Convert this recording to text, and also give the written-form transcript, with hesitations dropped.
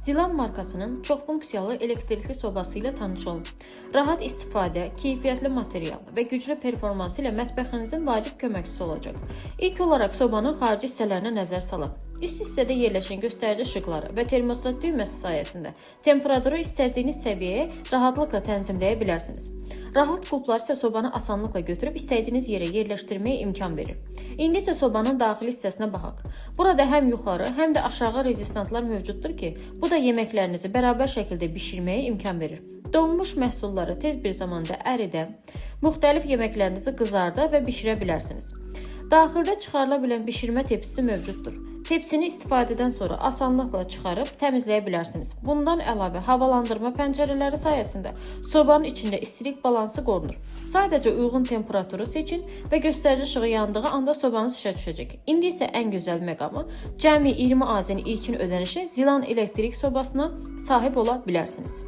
Zilan markasının çox funksiyalı elektrikli sobası ilə tanış olun. Rahat istifadə, keyfiyyətli material və güclü performansı ilə mətbəxinizin vacib köməkçisi olacaq. İlk olaraq sobanın xarici hissələrinə nəzər salaq. Üst hissədə yerləşən göstərici işıqları və termostat düyməsi sayəsində temperaturu istədiyiniz səviyyəyə rahatlıqla tənzimləyə bilərsiniz. Rahat qulplar isə sobanı asanlıqla götürüb istədiyiniz yerə yerləşdirməyə imkan verir. İndi isə sobanın daxili hissəsinə baxaq. Burada həm yuxarı, həm də aşağı rezistantlar mövcuddur ki, bu da yeməklərinizi bərabər şəkildə bişirməyə imkan verir. Donmuş məhsulları tez bir zamanda əridə, müxtəlif yeməklərinizi qızarda və bişirə bilərsiniz. Daxildə çıxarıla bilən bişirmə tepsisi mövcuddur. Tepsini istifadədən sonra asanlıqla çıxarıb təmizləyə bilərsiniz. Bundan əlavə havalandırma pəncərələri sayəsində sobanın içində istilik balansı qorunur. Sadəcə uyğun temperaturu seçin və göstərici işığı yandığı anda sobanız işə düşəcək. İndi isə ən gözəl məqamı cəmi 20 AZN ilkin ödənişə Zilan elektrik sobasına sahib ola bilərsiniz.